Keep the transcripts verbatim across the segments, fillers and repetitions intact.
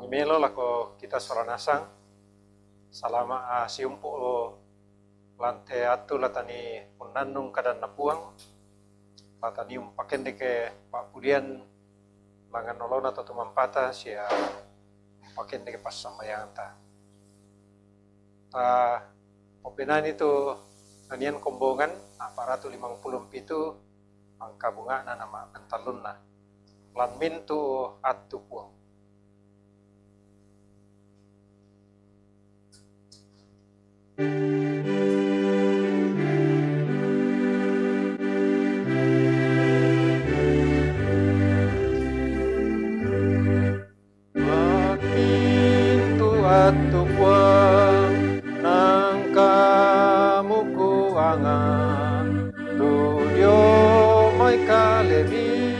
Melo lako kita sola nasang, salama, ah, siumpu' lante attu latani unnannung kadanNa Puang, latani umpakendeke pa'pudian langngan olona to tumampata sia umpakendeke passambayanganta. Ta poppenani tu nanian kombongan a'pa' ratu limang pulo pitu angka bunga'na nama pentallunna. Lan mintu' attu Puang. Lan mintu' attu Puang, nangkamu kuanga' lu dio mai kalemi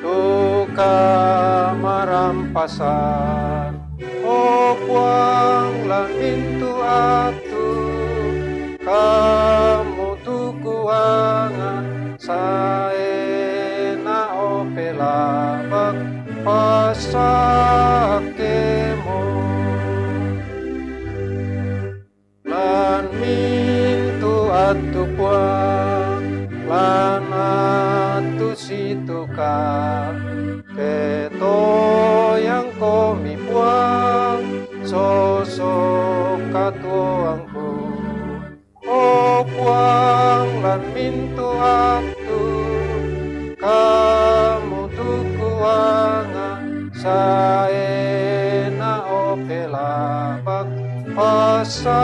tu kamarampasan. O Puang, lan mintu' attu kamu tu kuanga' sae na o pelaba' passakkemu. Lan mintu' attu Puang, lan attu situka', petoyangkomi Puang soso' katuoangku. O Puang, lan mintu' attu kamu tu kuanga' sae na o pelaba' passakkemu.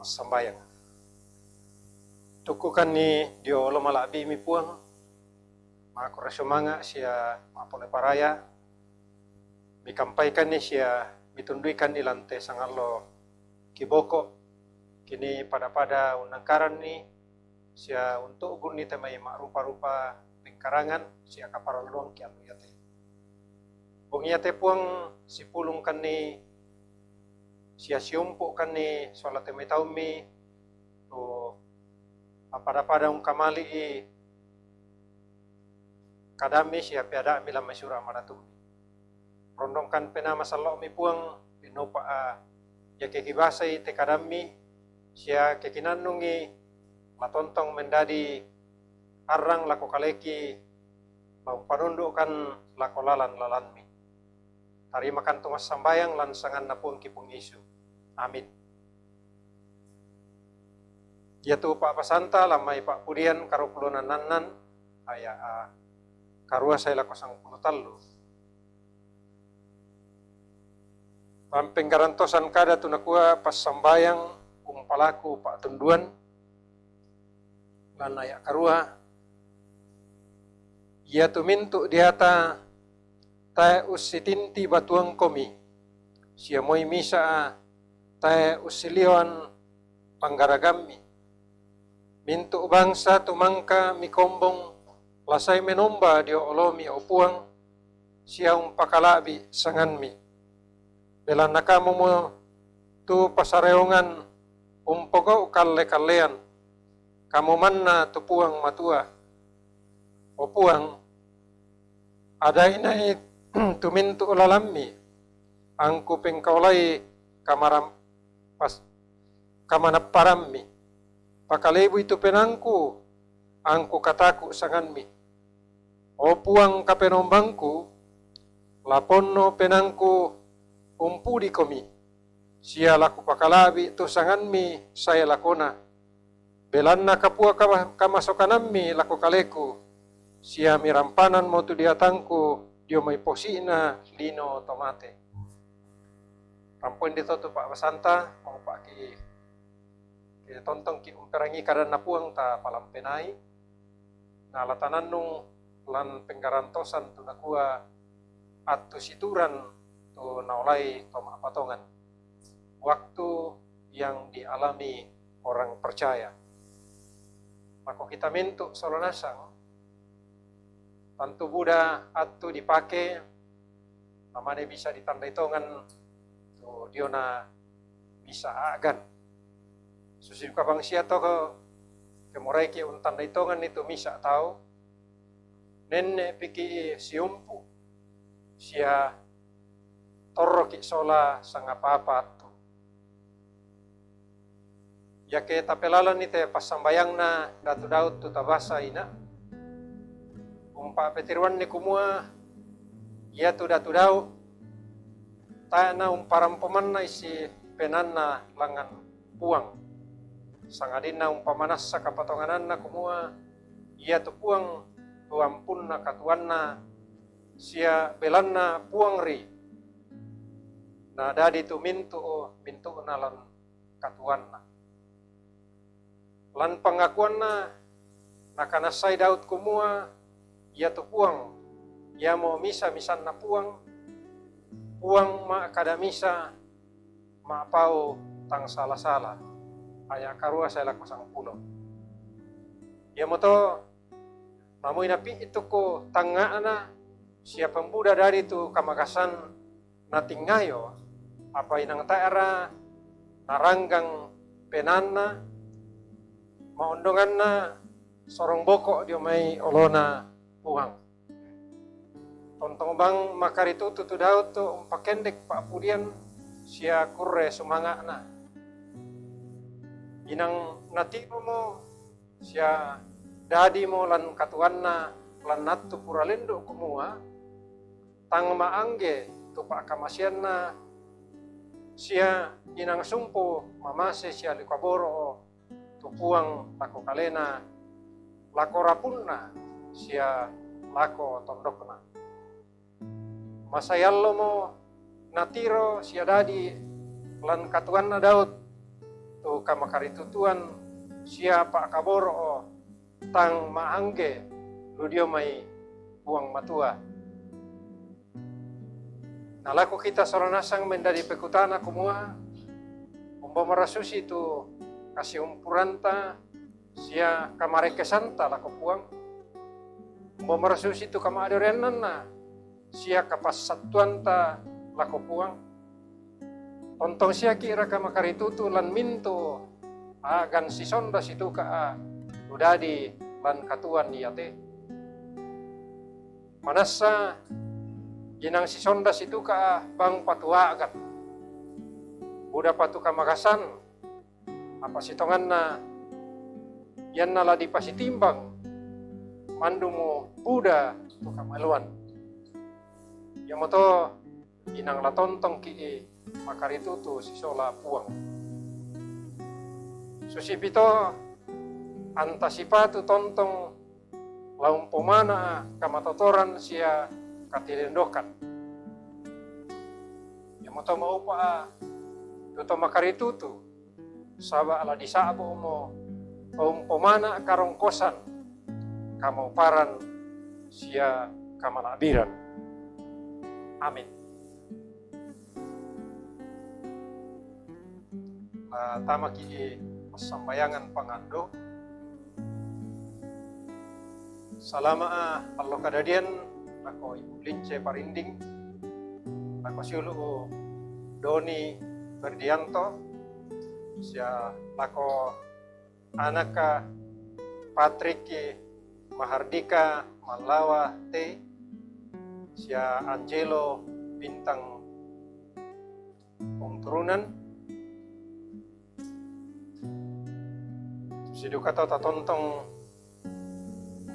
Sambayang. Tukkukanni dio olo mala'bi'mi Puang, makurre sumanga' sia ma'pole paraya, mikampaikanni sia mitunduikanni lan te sangallo kiboko', kini pada-pada unnangkaranni sia untu'gunni te mai ma'rupa-rupa pengkarangan sia kaparalluang ki allo iate. Bongi iate Puang sipulungkanni sia siumpu'kanni sola te mai taummi tu ma'pada-pada ungkamali'i kadammi sia peada'mi lan mai Sura' Madatummi. Rondongkan Penaa Masallo'mi Puang, pinnopa, a, iake kibasai te kadammi, sia ke kinannungi la tontong mendadi arrang lako kaleki, la umpanundu'kan lako lalan-lalanmi. Tarimakan tu massambayang lan sanganNa Puangki Puang Yesu. Amin. Iatu pa'basanta lan mai Pa'pudian karuappulo nannan, aya', a, karua sae lako sangpulo tallu. Lan penggarantosan kada tu nakua passambayang umpalaku pa'tunduan, lan aya' karua, iatu mintu' deata tae' ussitinti batuangkomi, sia moi misa' tae' ussilioan panggaragammi. Mintu' bangsa tu mangka mikombong la sae menomba dio olomi, o Puang, sia umpakala'bi' sanganmi. Belanna kamumo tu passareongan umpogau' kalle-kallean, kamu manna tu Puang Matua. O Puang, adainai tu mintu' lalammi, angku pengkaolai kamaram-, pas-, kamanapparammi. Pakalebui tu penaangku, angku kataku' sanganmi. O Puang Kapenombangku, la ponno penaangku umpudikomi, sia la kupakala'bi' tu sanganmi sae lakona. Belanna kapua kama-, kamasokanammi lako kaleku, sia mirampananmo tu deatangku dio mai posi'na lino to mate. Rampoin dito tu pa'basanta, mangupa'ki ke tontongki' umperangii kadanNa Puang, ta palampenai. Na la tanannung lan penggarantosan tu nakua attu situran tu naolai to ma'patongan. Waktu yang dialami orang percaya. Mako kita mintu' sola nasang, tantu buda attu dipake, namane bisa ditandai tongan tu diona misa' a'gan. Susi duka bang sia to ke moraiki' untandai tonganni tu misa' tau, Nenne' piki' siumpu', sia torroki' sola sangapa-apa attu. Iake tapelalani te passambayangna Datu Daud tu tabasa ina', umpa'petiruanni kumua iatu Datu Daud tae' na umparampo manna isi penaanna langngan Puang, sangadinna umpamanassa kapatongananna kumua iatu Puang tu ampunna katuoanna sia belanna Puang ri, nadadi tu mintu', mintu'na lan katuoanna. Lan pangakuanna, nakanassai Daud kumua, iatu Puang, iamo misa-misanna Puang, Puang ma'kada misa, ma'pau tang sala-sala. Aya' karua sae lako sangpulo. Iamoto namui napi'tuku tangnga'na sia pambuda dadi tu kamagasan natingayo, apa inang tae'ra naranggang penaanna, maondonganna sorong boko' dio mai olona Puang. Tontong bang makaritutu tu Daud tu umpakendek pa'pudian sia kurre sumanga'na. Inang natiromo sia dadimo lan katuoanna lan attu pura lendo' kumua, tang ma'angge tu pa'kamaseanna sia inang sumpu mamase sia likaboro'o tu Puang lako kalena, lako rapunna sia lako tondokna. Masai allomo natiro sia dadi lan katuoanna Daud tu kamakaritutuan sia pa'kaboro'o tang ma'angge lu dio mai Puang Matua. Na lako kita sola nasang mendadi pekutana kumua, umba marasusi tu kasiumpuranta sia kamarekkesanta lako Puang? Umba marasusi tu kama'doriannanna sia kapassattuanta lako Puang? Tontong siaki' raka makaritutu lan mintu' a'gan sisonda situka'a tu dadi lan katuoan iate? Manassa inang sisonda situka'a bang patua'gan. Budapa tu kamagasan, apa sitonganna ianna la dipasitimbang, mandumu buda tu kamaluan. Iamoto inang la tontongki' makaritutu sisola Puang. Susipi to, anta sipatu tontong la umpomana'a kamatotoran sia katilendokan. Iamoto maupa'a tu to makaritutu, saba' la disa'bo'mo paumpomana' karongkosan, kamauparan sia kamala'biran. Amin. Na tamaki' passambayangan pangando. Salama'a allo kadadian lako Ibu Lince Parinding, lako siulu' Doni Ferdianto, sia lako anakka Patrick Mahardika Mallawa T, sia Angelo Bintang Pongturunan. Susi duka to tatontong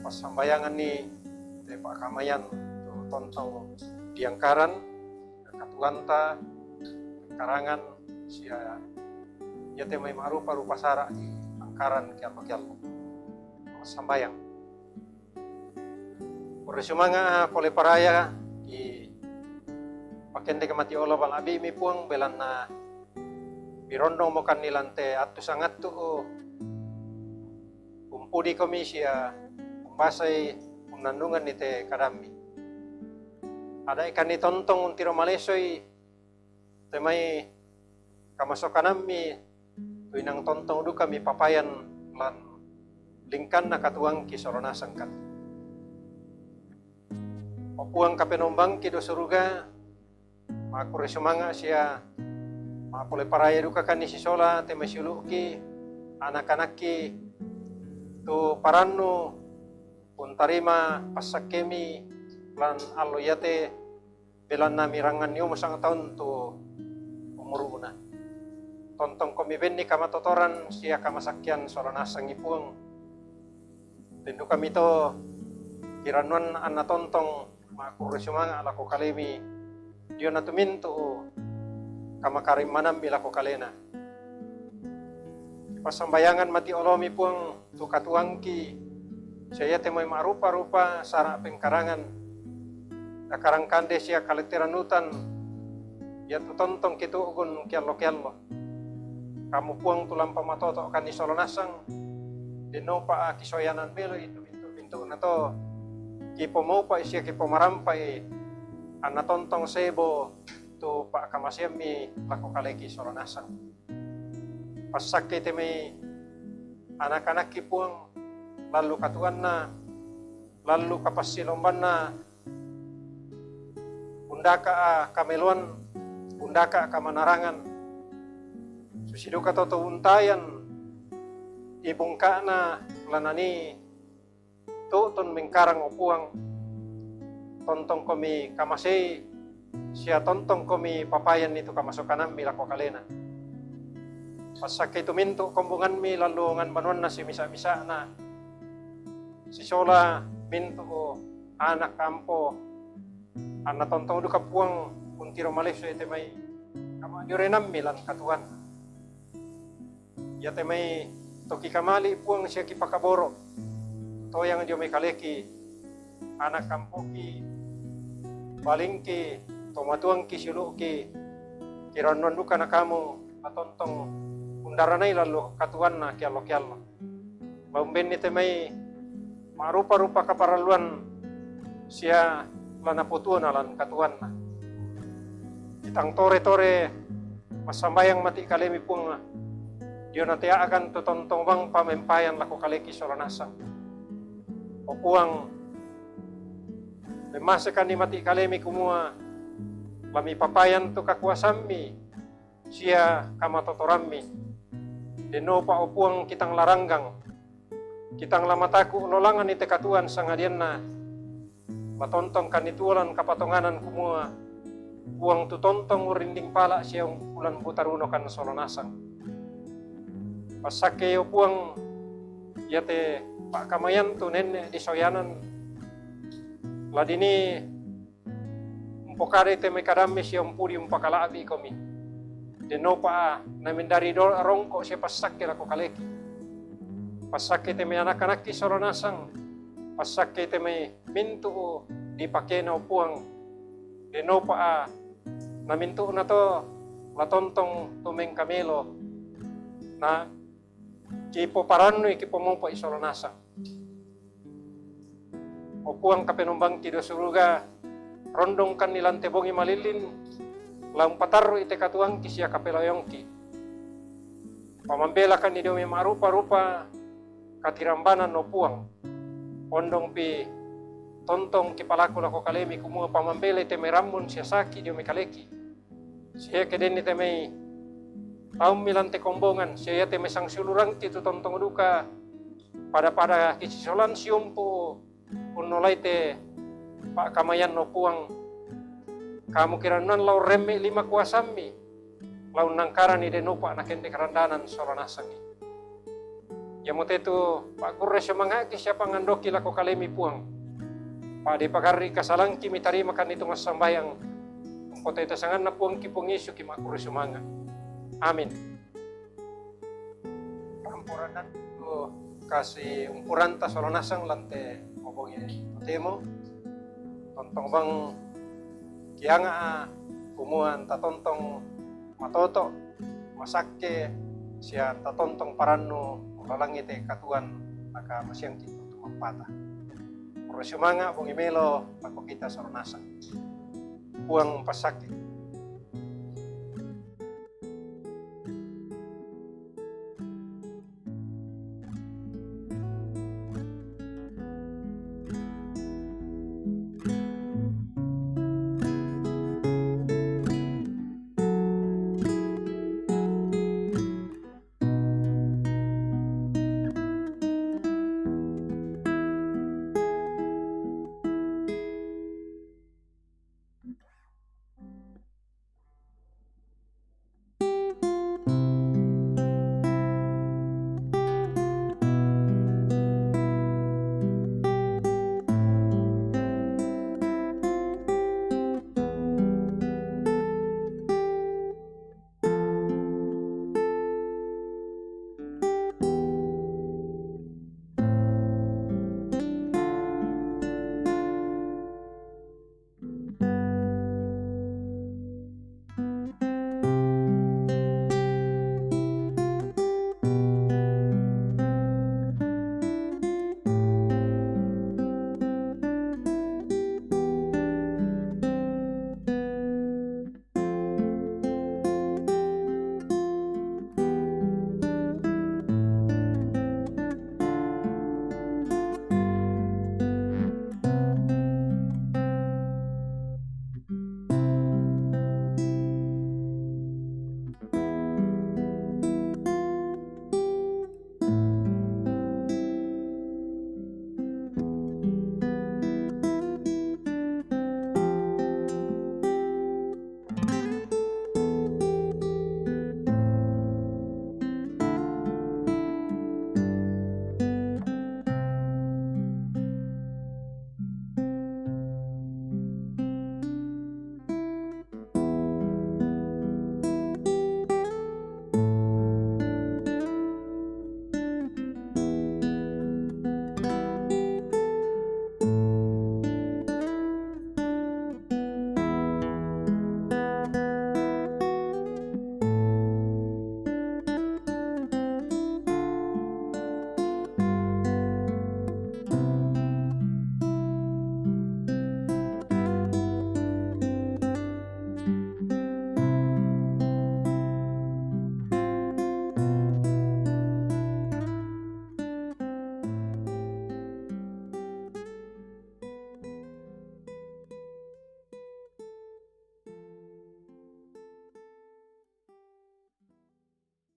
passambayanganni te pa'kamayan tu tontong diangkaran, katuoanta, karangan, sia iate mai ma'rupa-rupa sara' diangkaran kiallo-kiallo. Passambayang. Kurre sumanga' pole paraya, ki pakendek mati olo balabi'mi Puang, belanna pirondongmokanni lan te attu sangattu, umpudikomi sia umbasai unnannunganni te kadammi. Ada'ikanni tontong untiro malesoi te mai kamasokanammi, tu inang tontong dukami papayan lan lingkanna katuoangki sola nasangkan. O Puang Kapenombangki dio suruga, makurre sumanga' sia ma'pole paraya dukakanni sisola te mai siulu'ki, anak-anakki, tu parannu Untarima passakkemi lan allo iate, belanna miranganni umo sanga taung tu umuru'na. Tontongkomi benni kamatotoran sia kamasakkean sola nasangi Puang. Tendukami to kirannuan anna tontong makkurre sumanga' lako kalemi diona tu mintu' kamakarimmanammi lako kalena. Passambayangan mati olomi Puang tu katuoangki, sia iate moi ma'rupa-rupa sara' pengkarangan, kakarang kande sia kaletteran utan, iatu tontong kitu'gun kiallo-kiallo. Kamu Puang tu lampa matoto'kanni sola nasang, dennopa kisoyanan meloi tu mintu'-mintu'na to, kipomaupa'i sia kipomarampa'i, anna tontong sebo tu pa'kamaseammi lako kaleki sola nasang. Passakkei te mai anak-anakki Puang, lallu katuoanna, lallu kapassilombonna, undaka' kameloan, undaka' kamanarangan, susi duka to to untayan ibungka'na lanani tu'tun mengkarang, o Puang, tontongkomi kamasei sia tontongkomi papayanni tu kamasokanammi lako kalena. Passakkei tu mintu' kombongammi lalluangan banuanna simisa-misa'na, sisola mintu' anak ampo, anna tontong duka Puang untiro malesso'i te mai kama'diorenammi lan katuoanna. Iate mai to kikamali Puang sia kipakaboro', toyang dio mai kaleki, anak ampoki, balingki, tomatuangki, siulu'ki, kirannuan duka na kamu matontong undaranai lallu katuoanna kiallo-kiallo. La umbenni te mai ma'rupa-rupa kaparalluan sia la napotuona lan katuoanna. Kitang tore-tore massambayang mati kalemi Puang, diona tea'kan tu tontong bang pamempayang lako kaleki sola nasang. O Puang, memmasekanni mati kalemi kumua la mipapayan tu kakuasammi sia kamatotorammi. Dennopa, o Puang, kitang la ranggang, kitang la mataku' lolanganni te katuoan sangadianna matontongkanni tuo lan kapatonganan kumua Puang tu tontong urrinding pala' sia ulan butarunokan sola nasang. Passakkei, o Puang, iate pa'kamayan tu nenne' disoyanan, la dinii umpokadai te mai kadammi sia umpudi umpakala'bi'komi. Dennopa namendari do-, rongko' sia passakke lako kaleki. Passakke te mai anak-anakki sola nasang, passakke te mai mintu' dipakena, o Puang. Dennopa namintu'na to la tontong tu mengkamelo, na kipoparannui, kipomaupa'i sola nasang. O Puang, Kapenombangki dio suruga, rondongkanni lan te bongi malillin, la umpatarru'i te katuoangki sia kapelayoangki. Pamambelakanni dio mai ma'rupa-rupa katirambanan, o Puang. Ondongpi tontong kipalaku lako kalemi kumua pamambelai te mai rammun sia saki dio mai kaleki. Sia ke denni te mai taummi lan te kombongan, sia iate mai sangsiulurangki tu tontong duka pada-pada kisisolan siumpu' unnolai te pa'kamayan, o Puang. Kamu kirannuan la urremme' lima kuasammi, la unnangkaranni dennopa nakende karandanan sola nasangi. Iamote tu pa'kurre sumanga'ki sia pangandoki lako kalemi, Puang. Pa'de pagarri' kasalangki mitarimakanni tu massambayang, umpotete sanganna Puangki Puang Yesu ki ma'kurre sumanga'. Amin. Ramporanna tu kasi umpuranta sola nasang lan te mobongi totemo. Tontong bang kianga'a kumua anta tontong matoto', masakke, sia tatontong parannu lalangi te katuoan, maka masiangki tu mappata. Pura sumanga', bongi melo lako kita sola nasang. Puang passakke.